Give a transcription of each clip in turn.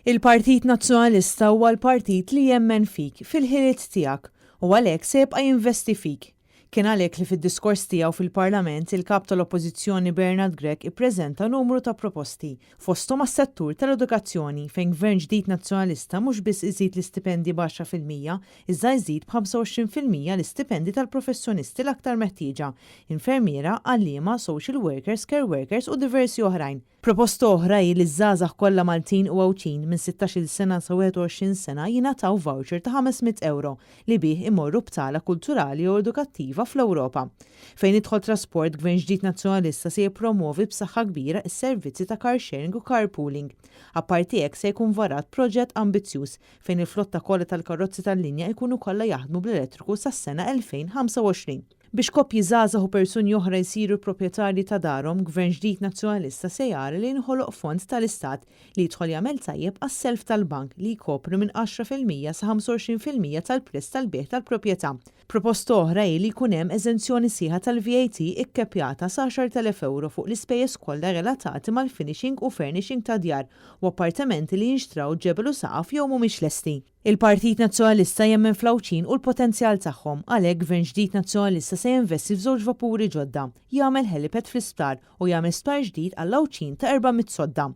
Il-Partit Nazzjonalista huwa l-partit li jemmen fik, fil-ħiliet tiegħek, u għalhekk se jibqa' jinvesti fik. Kien għalhekk li fid-diskors tiegħu fil-Parlament, il-Kap tal-Oppożizzjoni Bernard Grech ippreżenta numru ta' proposti, fosthom għas-settur tal-edukazzjoni fejn Gvern ġdid Nazzjonalista mhux biss iżid l-istipendji b'10%, iżda jżid b'25% l-istipendi tal-professjonisti l-aktar meħtieġa, infermiera, għalliema, social workers, care workers u diversi oħrajn. Proposta oħra hi li ż-żgħażagħ kollha Maltin u Għawdxin minn 16-il sena sa 21 sena jingħataw voucher ta' 500 ewro li bih imorru btala kulturali jew edukattiva fl-Ewropa. Fejn jidħol trasport, Gvern ġdid Nazzjonalista se jippromwovi b'saħħa kbira s-servizzi ta' car sharing u car pooling. Apparti hekk se jkun varat proġett ambizzjuż fejn il-flotta kollha tal-karozzi tal-linja jkunu kollha jaħdmu bl-elettriku sas-sena 2025. Biex koppji żgħażagħ u persuni oħra jsiru proprjetarji ta' darhom, Gvern ġdid Nazzjonalista se jara li jinħoloq fond tal-Istat li jidħol jagħmel tajjeb għas-self tal-bank li jkopri minn 10% sa 25% tal-prezz tal-bejgħ tal-proprjetà. Proposta oħra hi li jkun hemm eżenzjoni sħiħa tal-VAT ikkeppjata sa 10,000 ewro fuq l-ispejjeż kollha relatati mal-finishing u furnishing ta' djar u appartamenti li jinxtraw ġebel u saqaf jew mhumiex lesti. Il-Partit Nazzjonalista jemmen fl-Għawdxin u l-potenzjal tagħhom, għalhekk Gvern ġdid Nazzjonalista se jinvesti f'żewġ vapuri ġodda, jagħmel helipad fl-isptar u jagħmel sptar ġdid għall-Għawdxin ta' 400 sodda.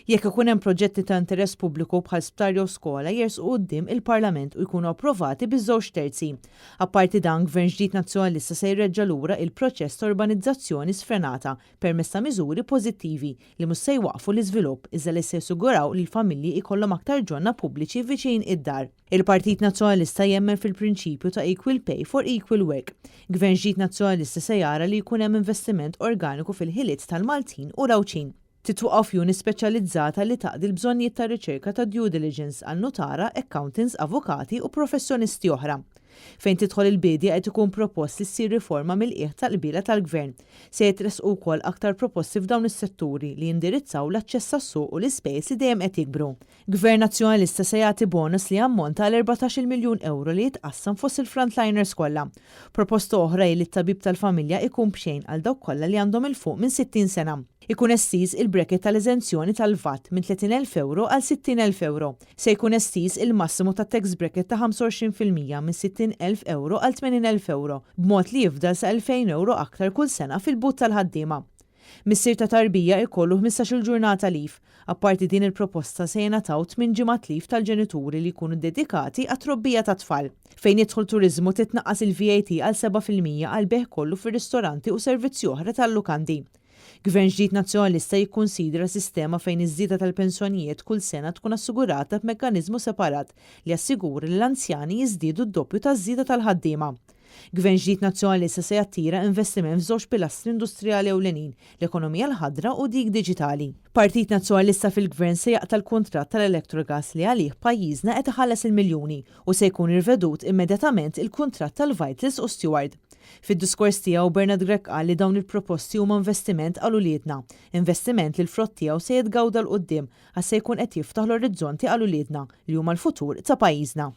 Jekk ikun hemm proġetti ta' interess pubbliku bħal sptar jew skola jersqu quddiem il-Parlament u jkunu approvati biż-żewġ terzi. Apparti dan, Gvern ġdid Nazzjonalista se jreġġa' lura il-proċess ta' urbanizzazzjoni sfrenata permezz ta' miżuri pożittivi li mhux se jwaqqfu l-iżvilupp iżda li se jassiguraw li l-familji jkollhom aktar ġonna pubbliċi viċin id-dar. Il-Partit Nazzjonalista jemmen fil-prinċipju ta' equal pay for equal work. Gvern ġdid Nazzjonalista se jara li jkun hemm investiment organiku fil-ħiliet tal-Maltin u l-Għawdxin. Titwaqqaf unit speċjalizzata li taqdi l-bżonnijiet ta' riċerka ta' due diligence għal nutara, accountants, avukati u professjonisti oħra. Fejn tidħol il-bidja qed ikun propost li ssir riforma mill-qiegħ tal-qbiela tal-gvern. Se jitressqu wkoll aktar proposti f'dawn is-setturi li jindirizzaw l-aċċess għas-suq u l-ispejjeż li dejjem qed jikbru. Gvern Nazzjonalista se jagħti bonus li jammonta għal 14 miljun euro li jitqassam fost il-frontliners kollha. Proposta oħra hi li t-tabib tal-familja ikun b'xejn għal dawk kollha li għandhom 'il fuq minn 60 sena. Ikun estiż il-bracket tal-eżenzjoni tal-VAT minn 30,000 euro għal 60,000 euro. Se jkun estiż il-massimu ta' tax bracket ta' 25% minn 60,000 euro għal 80,000 euro, b'mod li jifdal sa 2,000 euro aktar kull sena fil-but tal-ħaddiema. Missier ta' tarbija ikollu 15-il ġurnata leave. Apparti din il-proposta se jingħataw 8 ġimgħat leave tal-ġenituri li jkunu dedikati għat-trobbija ta' tfal. Fejn jidħol turiżmu titnaqqas il-VAT għal 7% għal bejgħ kollu fir-ristoranti u servizzi oħra tal-lukandi. Gvern ġdid Nazzjonalista jikkunsidra sistema fejn iż-żieda tal-pensjonijiet kull sena tkun assigurata b'mekkaniżmu separat li jassigura li l-anzjani jiżdiedu d-doppju taż-żieda tal-ħaddiema. Gvern ġdid Nazzjonalista se jattira investiment f'żewġ pilastri industrijali ewlenin, l-ekonomija l-ħadra u dik diġitali. Partit Nazzjonalista fil-Gvern se jaqta' l-kuntratt tal-Electrogas li għalih pajjiżna qed iħallas il-miljuni u se jkun rivedut immedjatament il-kuntratt tal-Vitals u Steward. Fid-diskors tiegħu Bernard Grech qal li dawn il-proposti huma investiment għal uliedna, investiment li l-frott tiegħu se jitgawda 'l quddiem għax se jkun qed jiftaħ l-orizzonti għal uliedna li huma l-futur ta' pajjiżna.